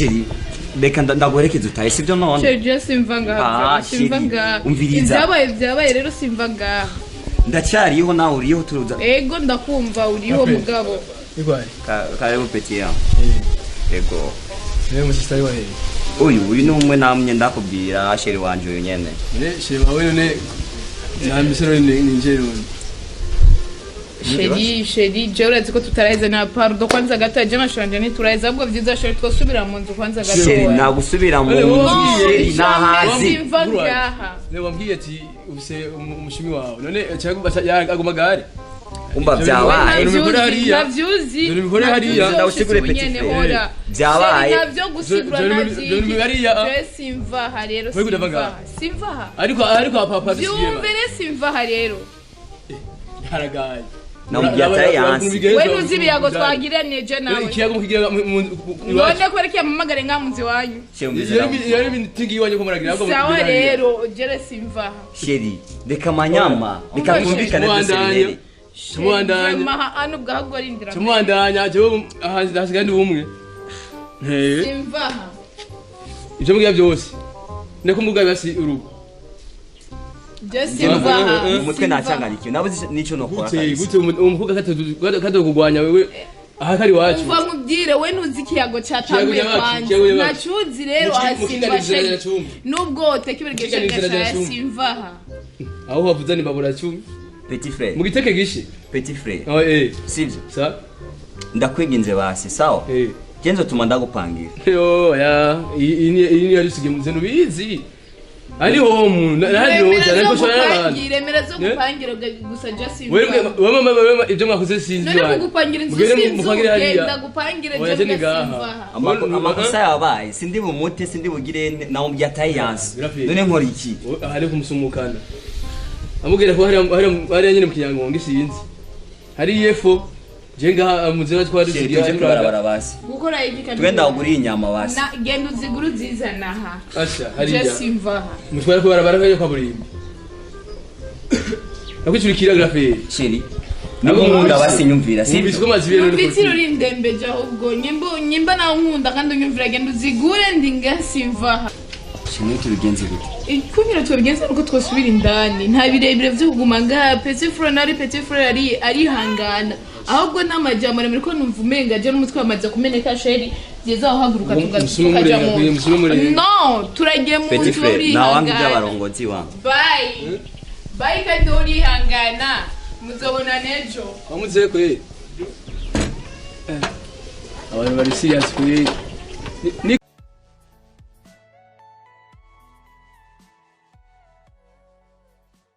Chéri, reka ndaguherekeza utahe, sibyo none? Chéri, je simva ngaha. Ah, simva chéri, ngaha. Umviriza. Ibyabaye byabaye rero, simva ngaha. Ndacyariho, nawe uriho, turuza. Ego, ndakumva, uriho. Okay. Mugabo. Igwaye. Karibu, petit ya. Ego. Niwe musista ari wahehe? Uyu ni umwe namwe ndakubwira, chéri wanje uyu nyene. None chéri wawe, none nambise, none ninjye none. Chéri, chéri, je urazi ko tutaraheza na pardon kwanza gato, je nashanje ntituraheza. Ahubwo vyiza, chéri, twosubira mu nzu kwanza gato. Chéri, nagusubira mu nzu. Chéri, nahazi. Simva ngaha. Niwe wambwiye ati ufise umushumi wawe, none aguma gare. Umva, byabaye. Ibintu bikora hariya. Ntavyuzi. Ibintu bikora hariya. Ndawusigure, petit frère. Byabaye. Ntabyo gusigura. Ibintu hariya. Je simva aha rero. Wewe Simva udava aha, ngaha. simva aha. Ariko papa dusiye. Vyumvire, simva aha rero. Haragaye. Namubwiye atari yansi. We ntuzi ibiyago twagiraniye je nawe. Ikiyago mukigira mu None kubera ko yamamagare ngaha mu nzu iwanyu? Chéri, umviriza. Yari mitingi iwanyu ko muragira ahubwo. Sawa rero, jere simva aha. Chéri, reka manyama, reka Umva, twumvikane byose Tumubandanya. bihere. Tumubandanya. Maha ano bwahubwo arindira. Tumubandanya, jewe hasigaye ndi umwe. Simva aha. Ibyo mbwira byose niko mubwa basi urugo. Je simva aha. Mu mutwe nacanganikiwe, nabuze nico nokora. Gute? Kabisa. Gute umukobwa katoto kugwanya wewe aha kari wacu? Umva mubwire, we ntuzi ikiyago cyatanguye. Ikiyago nyabaki, Kwanza ikiyago nyabaki. ntacuzi rero. Aha simva. Mukiganiriza Chéri, nyacumbi. nubwo woteka ibiryo. Mukiganiriza Shaya, nyacumbi. simva aha. Aho havuza ni babura 10. Petit frère. Mu giteke gishe. Petit frère. Oh eh. Sivyo? Sa. Ndakwinginze basi, sawa? Eh. Genzo tuma ndagupangira. Yo ya, iyi ni yarisigiye mu zintu bizi ari ho nari ho cyane ko shora n'abantu. Remera zo Eh? gupangira gusa, je simva. Wewe mama, wewe ibyo mwakoze sinzi. None Iwanyu. kugupangira inzu Mugende si inzu? mupangire hariya. Genda gupangire. Oya, Je je ni mbwa ngaha. simva aha. Amakosa yabaye, sindi bumute, sindi bugire, namubwiye atayi yansi. Birapfuye. None nkora iki? Aha ari kumusumukana, amubwira ko hariya nyine mu Kinyangongo sinzi hari yefo, je ngaha muzina twari. Chéri, tuje kwibarabara basi. Gukora iki kandi? Tugenda kugura inyama basi. Na genda uzigure uzizana aha. Asha Je hariya. simva aha. Mutware ko barabara ko kaburimbi nakwicurikira graferi. Chéri, nibwo nkunda basi, nyumvira. Numvise ko Sivyo? mazi ibintu. Numvise uri ndembeje ahubwo nyimba nawe nkunda kandi unyumvira, genda uzigure, ndi nga simva aha. Chéri, tubigenze gute? Kugira tubigenze nuko twosubira indani, nta birebire vyo kuguma ngaha. Petit frère nari petit frère ari arihangana, ahubwo n'amajambo maremare ko numva umenga je n'umutwe wamaze kumeneka. Chéri, byiza wahaguruka Musume tukaja murenga, mu musume murenga. no turagiye mu Petit nzu. frère, nawanga Urihangana. iby'abarongozi wangu. Bye bye, kandi urihangana, muzobona n'ejo. Wamuze kwe, abantu bari serious kwe. Ni